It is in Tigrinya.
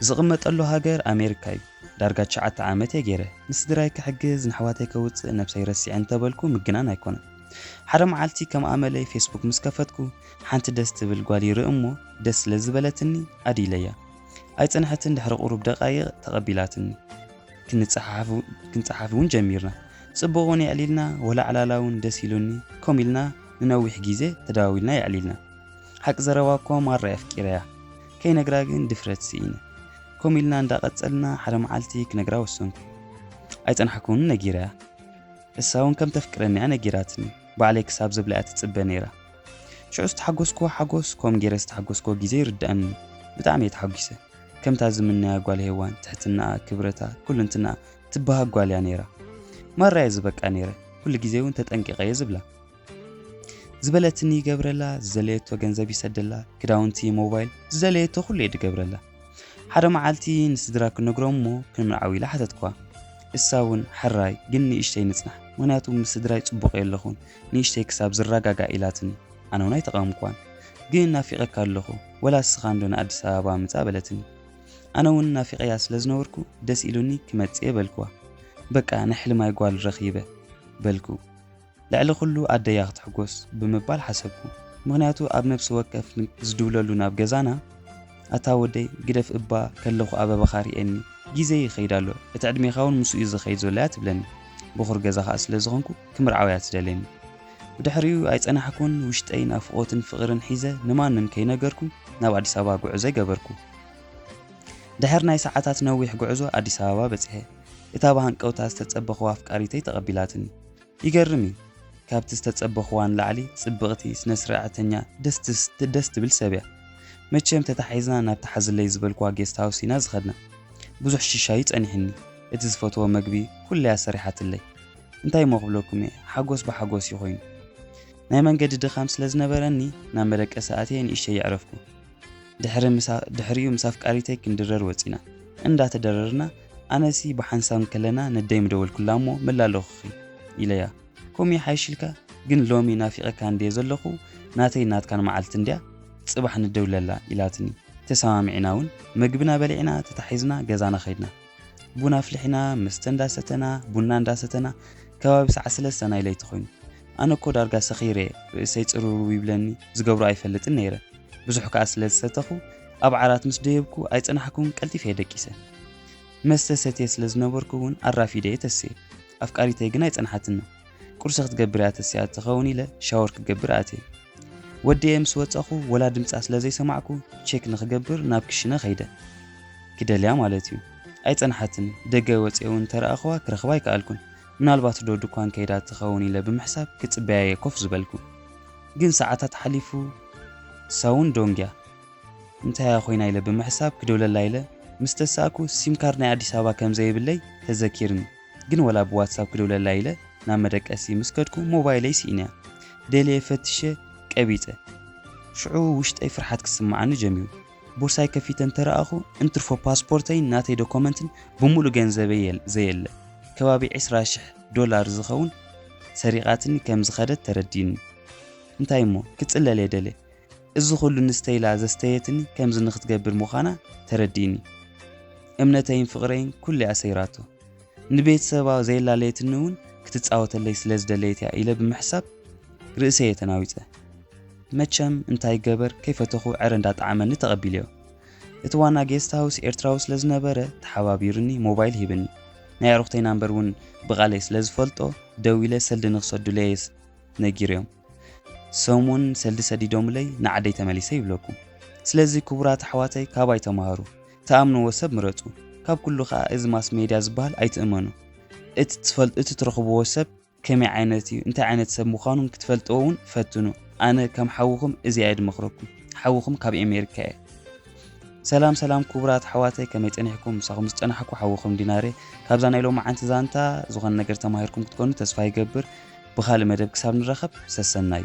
ዝቕመጠሉ ሃገር ኣሜሪካ እዩ። ዳርጋ ትሽዓተ ዓመት እየ ገይረ። ንስድራይ ክሕግዝ፣ ንኣሕዋተይ ከውፅእ ነብሰይ ረሲዐ እንተበልኩ ምግናን ኣይኮነን። ሓደ መዓልቲ ከም ኣመለይ ፌስቡክ ምስ ከፈትኩ፣ ሓንቲ ደስ ትብል ጓል ይርኢ እሞ ደስ ስለ ዝበለትኒ ኣድ ኢለያ። ኣይጸንሐትን፣ ድሕሪ ቁሩብ ደቃይቕ ተቐቢላትኒ። ክንጸሓሓፍ እውን ጀሚርና። ጽቡቕ እውን የዕሊልና፣ ወላ ዕላላ እውን ደስ ኢሉኒ። ኮም ኢልና ንነዊሕ ግዜ ተደዋዊልና የዕሊልና። ሓቂ ዘረባ እኮ ማራ የፍቂረያ። ከይነግራ ግን ድፍረት ስኢነ። ኮም ኢልና እንዳቐጸልና ሓደ መዓልቲ ክነግራ ወሰንኩ። ኣይጸናሕኩን ነጊረያ። እሳ እውን ከም ተፍቅረኒ እያ ነጊራትኒ። ባዕለይ ክሳብ ዝብላ እያ ትጽበ ነይራ። ሽዑ ዝተሓጎስኩዎ ሓጎስ ኮም ገይረ ዝተሓጎስኩዎ ግዜ ይርድኣኒ። ብጣዕሚ እየ ተሓጒሰ። ከምታ ዝምነያ ጓል ሄዋን ትሕትናኣ፣ ክብረታ፣ ኩልንትናኣ ትበሃግ ጓል እያ ነይራ። ማራ እየ ዝበቃ ነይረ። ኩሉ ግዜ እውን ተጠንቂቐ እየ ዝብላ። ዝበለትኒ ይገብረላ፣ ዝደለየቶ ገንዘብ ይሰደላ፣ ክዳውንቲ፣ ሞባይል፣ ዝደለየቶ ኩሉ እየ ድገብረላ። ሓደ መዓልቲ ንስድራ ክነግሮም እሞ ክንምርዓው ኢለ ሓተትኩዋ። እሳ እውን ሕራይ ግን ንእሽተይ ንጽናሕ፣ ምኽንያቱ ምስ ስድራይ ጽቡቕ የለኹን፣ ንእሽተይ ክሳብ ዝረጋጋእ ኢላትኒ። ኣነ እውን ኣይተቓወምኩዋን። ግን ናፊቐካ ኣለኹ፣ ወላ እስኻ እንዶ ንኣዲስ ኣበባ ምጻእ በለትኒ። ኣነ እውን ናፊቐያ ስለ ዝነበርኩ ደስ ኢሉኒ ክመጽእ እየ በልኩዋ። በቃ ናይ ሕልማይ ጓል ረኺበ በልኩ። ልዕሊ ኩሉ ኣደያ ክትሕጎስ ብምባል ሓሰብኩ። ምኽንያቱ ኣብ ነብሲ ወከፍ ዝድውለሉ ናብ ገዛና፣ ኣታ ወደይ ግደፍ እባ ከለኹ ኣበባኻ ርኤኒ፣ ግዜ ይኸይድ ኣሎ፣ እቲ ዕድሜኻ እውን ምስኡ እዩ ዝኸይድ ዘሎ እያ ትብለኒ። በኹር ገዛ ኸኣ ስለ ዝኾንኩ ክምርዓው እያ ትደልየኒ። ብድሕሪኡ ኣይጸናሕኩን፣ ውሽጠይ ናፍቖትን ፍቕርን ሒዘ ንማንም ከይነገርኩ ናብ ኣዲስ ኣበባ ጉዕዞ ይገበርኩ። ድሕሪ ናይ ሰዓታት ነዊሕ ጉዕዞ ኣዲስ ኣበባ በጺሐ። እታ ብሃንቀውታ ዝተጸበኹዋ ኣፍቃሪተይ ተቐቢላትኒ። ይገርም እዩ። ካብቲ ዝተጸበኹዋ ንላዕሊ ጽብቕቲ፣ ስነ ስርዓተኛ፣ ደስ ትስ-፣ ደስ ትብል ሰብ እያ። መቸም ተታሒዝና ናብ ተሓዝለይ ዝበልኩዋ ጌስት ሃውስ ኢና ዝኸድና። ብዙሕ ሽሻ እዩ ጸኒሕኒ። እቲ ዝፈትዎ መግቢ ኩሉ እያ ሰሪሓትለይ። እንታይ እሞ ክብለኩም እየ፣ ሓጎስ ብሓጎስ እዩ ኮይኑ። ናይ መንገዲ ድኻም ስለ ዝነበረኒ ናብ መደቀሲ ኣትየ ንእሽተይ የዕረፍኩ። ድሕሪ ምሳ-፣ ድሕሪኡ ምስ ኣፍቃሪተይ ክንድረር ወጺና። እንዳተደረርና ኣነሲ ብሓንሳብ ከለና ነደይ ምደወልኩላ እሞ መላለኹኺ ኢለያ። ኮም ይሓይሽ ኢልካ ግን ሎሚ ናፊቐካ እንድየ ዘለኹ ናተይ ናትካን መዓልቲ እንድያ ጽባሕ ንደውለላ ኢላትኒ። ተሰማሚዕና እውን መግብና በሊዕና ተታሒዝና ገዛና ኸይድና። ቡና ኣፍሊሕና መስተ እንዳሰተና ቡና እንዳሰተና ከባቢ ሰዓት ሰለስተ ናይ ለይቲ ኾይኑ። ኣነ እኮ ዳርጋ ሰኺረ እየ፣ ርእሰይ ጽርውርው ይብለኒ፣ ዝገብሮ ኣይፈልጥን ነይረ። ብዙሕ ከኣ ስለ ዝሰተኹ ኣብ ዓራት ምስ ደየብኩ ኣይጸናሕኩን ቀልጢፈ እየ ደቂሰ። መስተ ሰትየ ስለ ዝነበርኩ እውን ኣራፊደ እየ ተስየ። ኣፍቃሪተይ ግን ኣይጸንሓትንን። ቁርሲ ክትገብር እያ ተስያ ትኸውን ኢለ ሻወር ክገብር ኣትየ። ወዲኤ ምስ ወጻኹ ወላ ድምጻ ስለ ዘይሰማዕኩ ቼክ ንኽገብር ናብ ክሽነ ኸይደ። ክደልያ ማለት እዩ። ኣይጸንሓትን። ደገ ወጺኤ እውን እንተረኣኽዋ ክረኽባ ኣይከኣልኩን። ምናልባት ዶ ድኳን ከይዳ ትኸውን ኢለ ብምሕሳብ ክጽበያ እየ ኮፍ ዝበልኩ። ግን ሰዓታት ሓሊፉ። እሳ እውን ዶንግያ እንታይ እያ ኮይና ኢለ ብምሕሳብ ክደውለላ ኢለ ምስ ተሳእኩ ሲም ካርድ ናይ ኣዲስ ኣበባ ከም ዘይብለይ ተዘኪርኒ። ግን ወላ ብዋትሳፕ ክደውለላ ኢለ ናብ መደቀሲ ምስ ከድኩ ሞባይለይ ስኢነያ። ደልየ ፈትሸ ቀቢጸ። ሽዑ ውሽጠይ ፍርሓት ክስምዓኒ ጀሚሩ። ቦርሳይ ከፊተ እንተረኣኹ እንትርፎ ፓስፖርተይን ናተይ ዶኮመንትን ብምሉእ ገንዘበይ የል-፣ ዘየለ ከባቢ ዕስራ ሽሕ ዶላር ዝኸውን ሰሪቓትኒ ከም ዝኸደት ተረዲእኒ። እንታይ እሞ ክጽለል እየ ደልየ። እዚ ኹሉ ንስተይላ ዘስተየትኒ ከምዚ ንኽትገብር ምዃና ተረዲእኒ። እምነተይን ፍቕረይን ኩሉ እያ ሰይራቶ። ንቤተሰባ ዘየላለየትኒ እውን ክትጻወተለይ ስለ ዝደለየት እያ ኢለ ብምሕሳብ ርእሰይ እየ ተናዊጸ። መቸም እንታይ ገበር ከይፈተኹ ዕረ እንዳጠዓመኒ ተቐቢለዮ። እቲ ዋና ጌስት ሃውስ ኤርትራዊ ስለ ዝነበረ ተሓባቢሩኒ ሞባይል ሂብኒ። ናይ ኣዕሩኽተይ ናምበር እውን ብቓለይ ስለ ዝፈልጦ ደዊለ ሰልዲ ንኽሰዱለይ እየ ነጊረዮም። ሰሙን ሰልዲ ሰዲዶምለይ ንዓደይ ተመሊሰ ይብለኩም። ስለዚ ክቡራት ኣሕዋተይ ካባይ ተማሃሩ፣ ትኣምንዎ ሰብ ምረጹ። ካብ ኩሉ ከኣ እዚ ማስ ሜድያ ዝበሃል ኣይትእመኑ። እቲ ትፈል-፣ እቲ ትረኽብዎ ሰብ ከመይ ዓይነት እዩ፣ እንታይ ዓይነት ሰብ ምዃኑን ክትፈልጥዎ እውን ፈትኑ። ኣነ ከም ሓውኹም እዚ እየ ድመኽረኩም። ሓውኹም ካብ ኣሜሪካ እየ። ሰላም ሰላም ክቡራት ኣሕዋተይ፣ ከመይ ጸኒሕኩም? ምሳኹም ዝጸናሕኩ ሓውኹም ዲናር እየ። ካብዛ ናይ ሎማዓንቲ ዛንታ ዝኾነ ነገር ተማሂርኩም ክትኮኑ ተስፋ ይገብር። ብኻልእ መደብ ክሳብ ንራኸብ ሰሰናዩ።